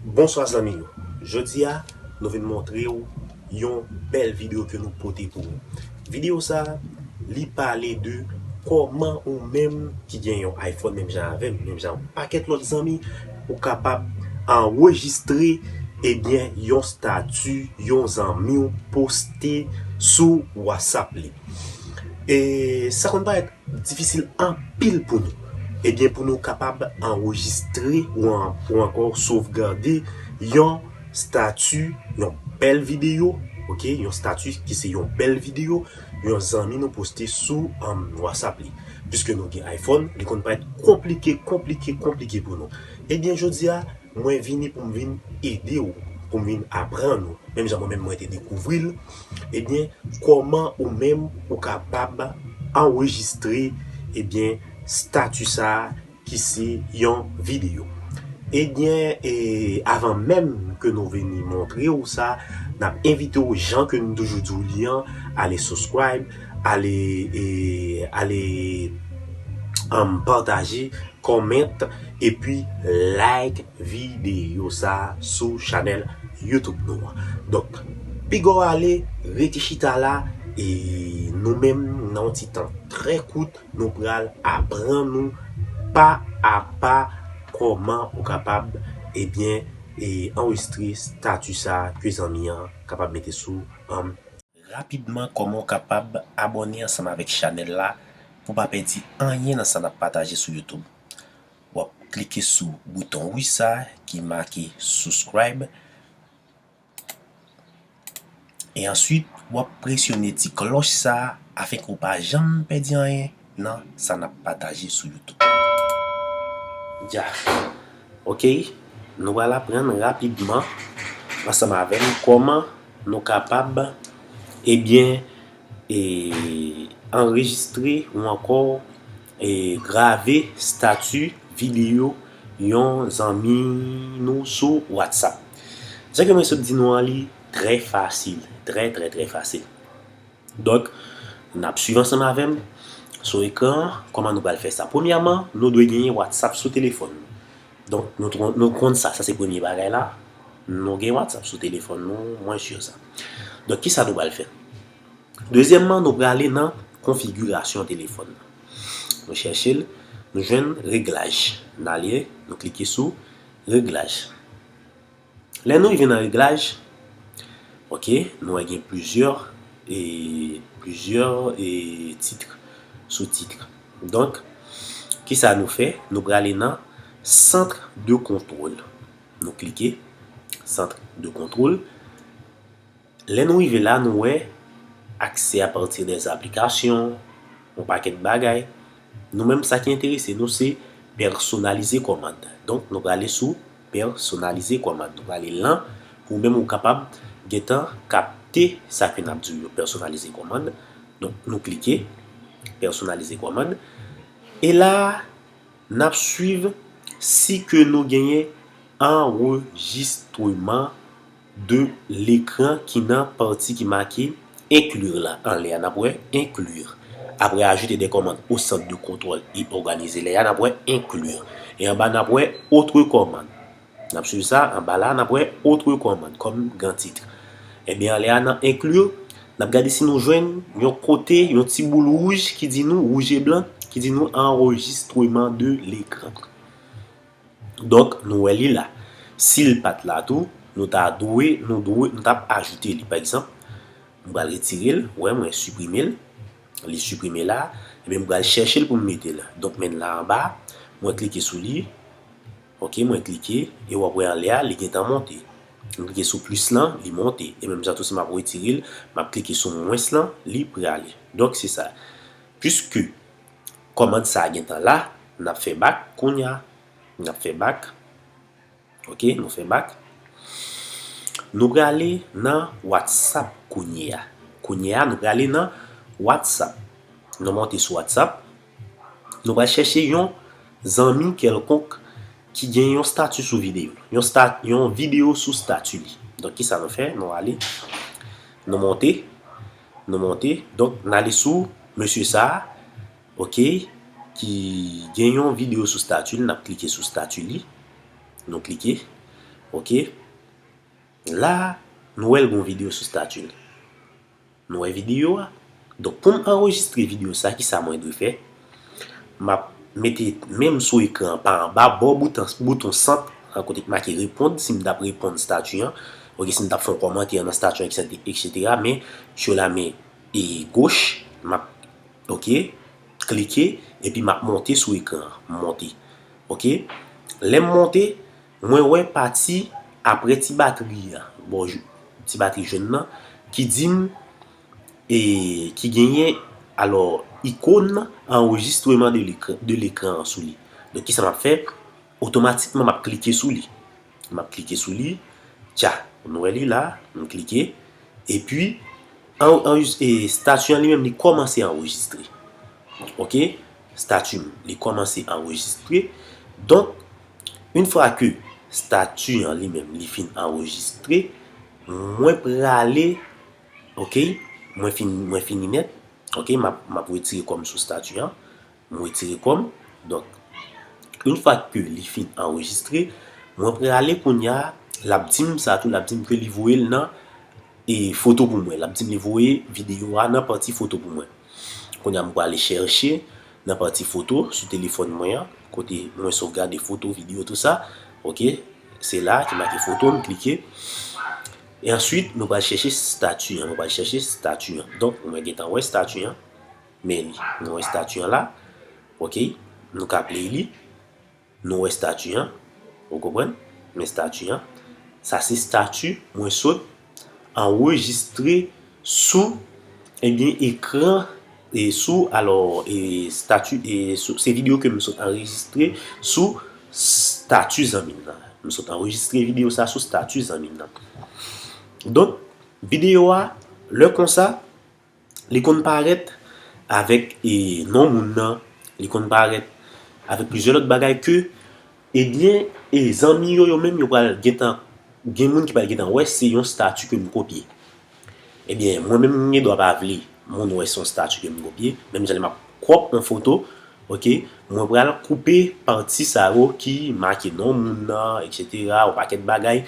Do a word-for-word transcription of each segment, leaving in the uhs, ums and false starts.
Bonswa zanmi yo. Jodi a, nou vin montre w yon bèl videyo ke nou pote pou ou. Videyo sa, li pale de kòman ou menm ki gen yon iPhone menm jan avè m, menm jan yon pakèt lòt zanmi, ou kapab anrejistre, ebyen, yon stati yon zanmi w poste sou WhatsApp li. E sa konn parèt difisil anpil pou nou. Ebyen, pou nou kapab anrejistre ou an, ou ankò sovgade yon stati, yon bèl videyo, oke, yon stati ki se yon bèl videyo, yon zanmi nou poste sou, um, WhatsApp li. Piske nou gen iPhone, li konn parèt konplike, konplike, konplike pou nou. Ebyen, jodi a, mwen vini pou m vin ede w, pou m vin aprann ou. Menm jan mwen menm mwen te dekouvri l, ebyen, kòman ou menm ou kapab anrejistre, ebyen, stati sa a ki se yon videyo. Ebyen, e, avan menm ke nou vini montre w sa, n ap envite w, jan ke nou toujou di w li an, ale subscribe, ale, e, ale, um, pataje, comment, epi like videyo sa sou chanèl YouTube nou an. Donk, piga w ale, rete chita la, e nou menm, nan yon ti tan trè kout, nou pral aprann ou pa a pa kòman ou kapab, ebyen, e anrejistre stati sa ke zanmi an kapab mete sou, um, rapidman, kòman w kapab abòne ansanm avèk chanèl la pou w pa pèdi anyen nan sa n ap pataje sou YouTube. W ap klike sou bouton wouj sa ki make subscribe. E answit, w ap presyone ti klòch sa afenke w pa janm pèdi anyen nan sa n ap pataje sou YouTube. Dja. Oke, nou pral aprann rapidman ansanm avè m kòman nou kapab, ebyen, e, anrejistre ou ankò, e, grave stati videyo yon zanmi nou sou WhatsApp. Jan ke mwen sot di nou an, li trè fasil, trè, trè, trè fasil. Donk, n ap swiv ansanm avè m sou ekran an, kòman nou pral fè sa. Premyèman, nou dwe genyen WhatsApp sou telefòn nou. Donk, nou, tro- nou konn sa, sa se premye bagay la. Nou gen WhatsApp sou telefòn nou, mwen si sa. Donk, kisa nou pral fè? Dezyèmman, nou prale nan konfigirasyon telefòn nan. Nou chèche l, nou jwenn reglaj. N ale, nou klike sou reglaj. Lè nou rive nan reglaj, oke, nou wè gen plizyè, e, plizyè, e, tit, sou tit. Donk, kisa nou fè? Nou prale nan centre de contrôle. Nou klike centre de contrôle. Lè nou rive la, nou wè accès à partir des applications, yon pakèt bagay. Nou menm, sa ki enterese nou, se personnaliser commande. Donk, nou prale sou personnaliser commande. Nou prale lan pou ou menm ou kapab gentan kapte sa ke n ap di yo, personnaliser commande. Donk, nou klike personnaliser commande. E la, n ap swiv si ke nou genyen anrejistreman de l'écran ki nan pati ki make inclure la. Anlè a, n ap wè inclure. Après ajouter des commandes au centre de contrôle et organiser les, la, n ap wè inclure. E anba, n ap wè autre commande. N ap swiv sa, anba la, n ap wè autre commande kòm gran tit. Ebyen, anlè a, nan inclure, n ap gade si nou jwenn yon kote, yon ti boul wouj ki di nou, rouge et blanc, ki di nou enregistrement de l'écran. Donk, nou wè li la. Si l pa t la tou, nou ta dwe, nou dwe, nou t ap ajoute li. Pa egzanp, m pral retire l, wè, mwen siprime l. Li siprime la, ebyen, m pral chèche l pou m mete l. Donk, men l la anba, mwen klike sou li. Oke, mwen klike, e w ap wè anlè a, li gentan monte. M klike sou plis lan, li monte. E menm jan tou, si m ap retire l, m ap klike sou mwens lan, li prale. Donk, se sa. Piske kòmand sa a gentan la, n ap fè bak kounye a. N ap fè bak. Oke, nou fè bak. Nou prale nan WhatsApp kounye a. Kounye a, nou prale nan WhatsApp. Nou monte sou WhatsApp. Nou pral chèche yon zanmi kèlkonk ki gen yon stati sou videyo. Yon sta, yon videyo sou stati li. Donk, kisa nou fè? Nou ale. Nou monte. Nou monte. Donk, n ale sou mesye sa a. Oke, ki gen yon videyo sou stati l, n ap klike sou stati li. Nou klike. Ok. La, nou wè l gon videyo sou stati l. Nou wè videyo a? Donk, pou m anrejistre videyo sa, ki sa mwen dwe fè? M ap mete men m sou ekran an pa anba, bò bouton, bouton sant, an kote k make reponn, si m t ap reponn stati an, ok, si m t ap fè yon kòmantè nan stati an, etsetera, etsetera, men sou la men e goch, m ap, ok, klike, epi m ap monte sou ekran an. M monte. Ok? Lè m monte, mwen wè pati apre ti batri a, bò ti batri jòn nan, ki di m, e ki genyen, alò, ikòn anrejistreman de lekran, de lekran an sou li. Donk, kisa m ap fè? Otomatikman, m ap klike sou li. M ap klike sou li. Tcha, nou wè li la, m klike. Epi, an, an, e, stati an li menm, li kòmanse anrejistre. Ok? Stati m, li kòmanse anrejistre. Donk, yon fwa ke stati an li menm, li fin anrejistre, mwen prale, ok? Mwen fin, mwen fini nèt. Ok? M ap, m ap retire kò m sou stati an. M retire kò m. Donk, yon fwa ke li fin anrejistre, mwen prale kounye a, l ap di m sa tou, l ap di m ke li voye l nan e foto pou mwen. L ap di m li voye videyo a nan pati foto pou mwen. Kounye a, m prale chèche nan pati foto sou telefòn mwen an, kote mwen sovgade foto, videyo, tou sa. Ok, se la ki make foto, m klike. E answit, nou pral chèche stati an. Nou pral chèche stati an. Donk, mwen gentan wè stati an. Men li. Nou wè stati an la. Ok, nou ka play li. Nou wè stati an. Ou konprann? Men stati an. Sa se stati mwen sot anrejistre sou, ebyen, ekran, e sou, alò, e stati, e sou, se videyo ke m sot anrejistre sou stati zanmi m nan. M sot anrejistre videyo sa sou stati zanmi m nan. Donk, videyo a, lè konsa, li konn parèt avèk, e, non moun nan, li konn parèt avèk plizyè lòt bagay ke, ebyen, e, zanmi yo, yo menm, yo pral gentan, gen moun ki pral gentan wè se yon stati ke m kopye. Ebyen, mwen menm, m gen dwa pa vle moun wè se yon stati ke m kopye, menm jan lè m ap crop yon foto, ok, mwen pral koupe pati sa yo ki make non moun nan, etsetera, yon pakèt bagay.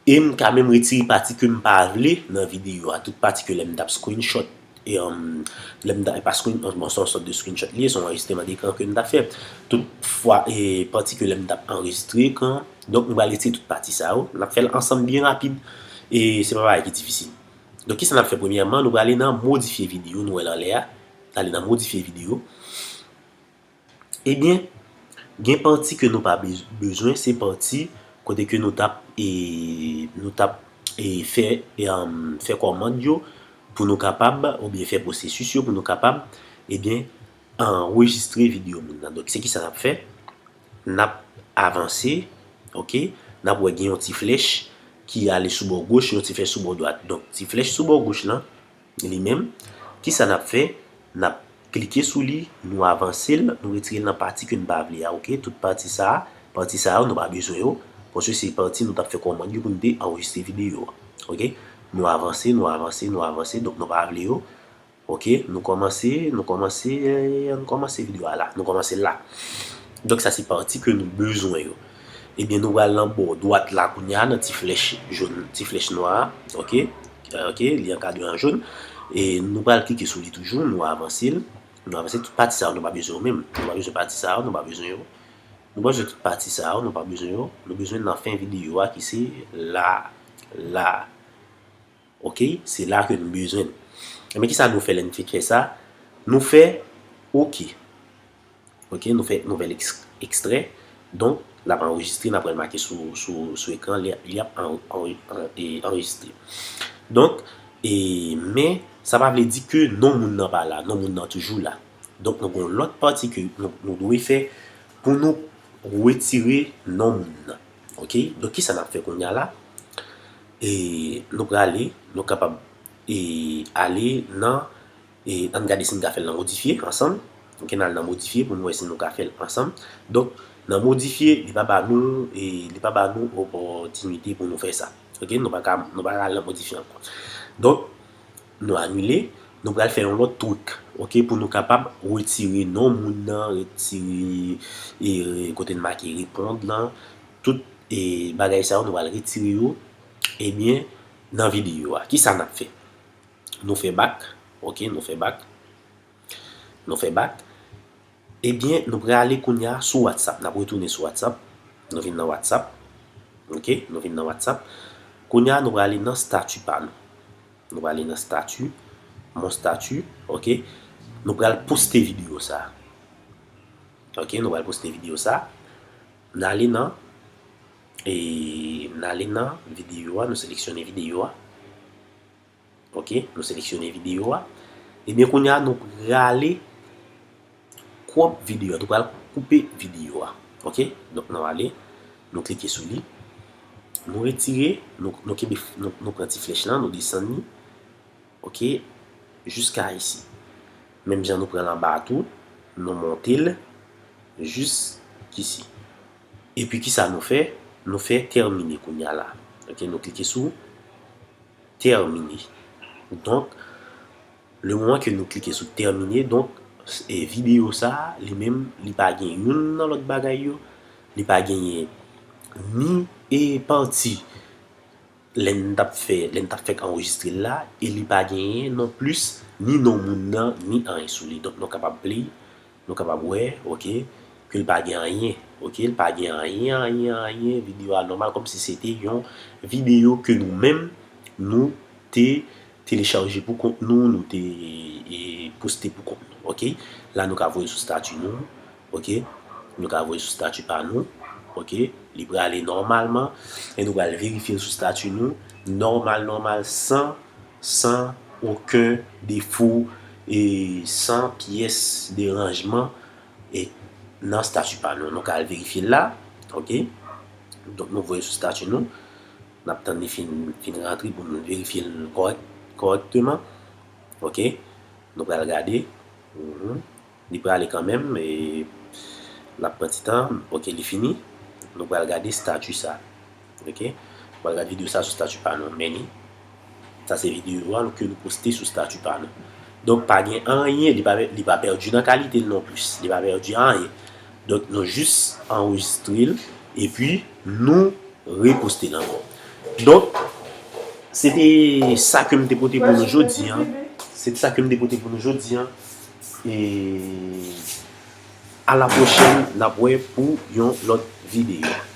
E m ka menm retire pati ke m pa vle nan videyo a, tout pati ke lè m t ap screenshot, e, um, lè m t ap, e pa screen, bon, se yon sòt de screenshot li ye, se yon anrejistreman dekran ke m t ap fè. Tout fwa, e, pati ke lè m t ap anrejistre ekran an, donk, nou pral retire tout pati sa yo, n ap fè l ansanm byen rapid, e se pa bagay ki difisil. Donk, kisa n ap fè premyèman? Nou prale nan modifye videyo, nou wè l anlè a, ale nan modifye videyo. Ebyen, gen pati ke nou pa bez-, bezwen, se pati kote ke nou t ap, e, nou t ap, e, fè, e, um, fè kòmand yo pou nou kapab, oubyen fè pwosesis yo pou nou kapab, ebyen, anrejistre videyo moun nan. Donk, se kisa n ap fè? N ap avanse, ok? N ap wè gen yon ti flèch ki ale sou bò goch, yon ti flèch sou bò dwat. Donk, ti flèch sou bò goch lan, li menm, kisa n ap fè? N ap klike sou li, nou avanse l, nou retire l nan pati ke n pa vle a, ok? Tout pati sa a, pati sa yo, nou pa bezwen yo, paske se pati nou t ap fè kòmand yo pou nou te anrejistre videyo a, ok? Nou avanse, nou avanse, nou avanse, donk nou pa vle yo, ok? Nou kòmanse, nou kòmanse, nou kòmanse videyo a la, nou kòmanse la. Donk, sa se pati ke nou bezwen yo. Ebyen, nou pral nan bò dwat la kounye a, nan ti flèch jòn, ti flèch nwa a, ok? Ok, li ankadre an jòn. E nou pral klike sou li toujou, nou avanse l. Nou avanse tout pati sa yo, nou pa bezwen yo menm. Nou pa bezwen pati sa yo, nou pa bezwen yo. Nou pa bezwen tout pati sa yo, nou pa bezwen yo. Nou bezwen nan fen videyo a ki se la, la. Ok, se la ke nou bezwen l. Ebyen, kisa nou fè lè n fin fè sa? Nou fè ok. Ok, nou fè nouvèl eks-, ekstrè. Donk, l ap anrejistre, n ap wè l make sou, sou, sou ekran, li, li ap an-, an-, an-, e, anrejistre. Donk, e, men, sa pa vle di ke non moun nan pa la, non moun nan toujou la. Donk, nou gen yon lòt pati ke nou, nou dwe fè pou nou retire non moun nan. Ok, donk, kisa n ap fè kounye a la? E nou prale, nou kapab, e, ale nan, e ann gade si n ka fè l nan modifye ansanm. Ok, n al nan modifye pou nou wè si nou ka fè l ansanm. Donk, nan modifye, li pa ba nou, e li pa ba nou opòtinite pou nou fè sa. Ok, nou pa ka, nou pa ka al nan modifye ankò. Donk, nou anile, nou pral fè yon lòt trik, ok, pou nou kapab retire non moun nan, retire, e, kote n make reponn lan, tout e bagay sa yo, nou pral retire yo, ebyen, nan videyo a. Kisa n ap fè? Nou fè back, ok, nou fè back. Nou fè back. Ebyen, nou prale kounye a sou WhatsApp. N ap retounen sou WhatsApp. Nou vin nan WhatsApp. Ok, nou vin nan WhatsApp. Kounye a, nou prale nan stati pa nou. Nou prale nan stati. Mon stati. Ok. Nou pral poste videyo sa. Ok, nou pral poste videyo sa. N ale nan, e, n ale nan videyo a, nou seleksyone videyo a. Ok, nou seleksyone videyo a. Ebyen, kounye a, nou prale crop videyo a, nou pral koupe videyo a. Ok, donk nou ale, nou klike sou li. Nou retire, nou, nou kenbe, nou, nou pran ti flèch lan, nou desann li. Ok, jiska isi. Menm jan nou pran l anba a tou, nou monte l jiskisi. Epi kisa nou fè? Nou fè tèmine kounye a la. Ok, nou klike sou tèmine. Donk, le moman ke nou klike sou tèmine, donk, e, videyo sa a, li menm, li pa gen youn nan lòt bagay yo, li pa genyen ni, e, pati lè n t ap fè, lè n t ap fèk anrejistre l la, e li pa genyen non plis ni non moun nan, ni anyen sou li. Donk, nou kapab play, nou kapab wè, ok, ke l pa gen anyen, ok, l pa gen anyen, anyen, anyen, videyo a nòmal, kòmsi se te yon videyo ke nou menm, nou te telechaje pou kont nou, nou te, e, poste pou kont nou, ok. La, nou ka voye sou stati nou, ok. Nou ka voye sou stati pa nou, ok. Li prale nòmalman, e nou pral verifye l sou stati nou, nòmal, nòmal, san, san okenn defo, e san pyès deranjman, e nan stati pa nou. Nou ka al verifye l la, ok. Donk, nou voye sou stati nou. N ap tann li fin, fin rantre pou nou verifye l kòrèk, kòrèkteman. Ok. Nou pral gade. Mhm. Li prale kanmenm, e l ap pran ti tan. Ok, li fini. Nou pral gade stati sa. Ok. Nou pral gade videyo sa sou stati pa nou. Men li. Sa se videyo a ke nou poste sou stati pa nou. Donk, pa gen anyen, li pa, li pa pèdi nan kalite l non plis. Li pa pèdi anyen. Donk, nou jis anrejistre l, epi nou reposte l ankò. Donk, se te sa ke m te pote pou nou jodi a. Se te sa ke m te pote pou nou jodi a. E a la pwochèn, n ap wè pou yon lòt videyo.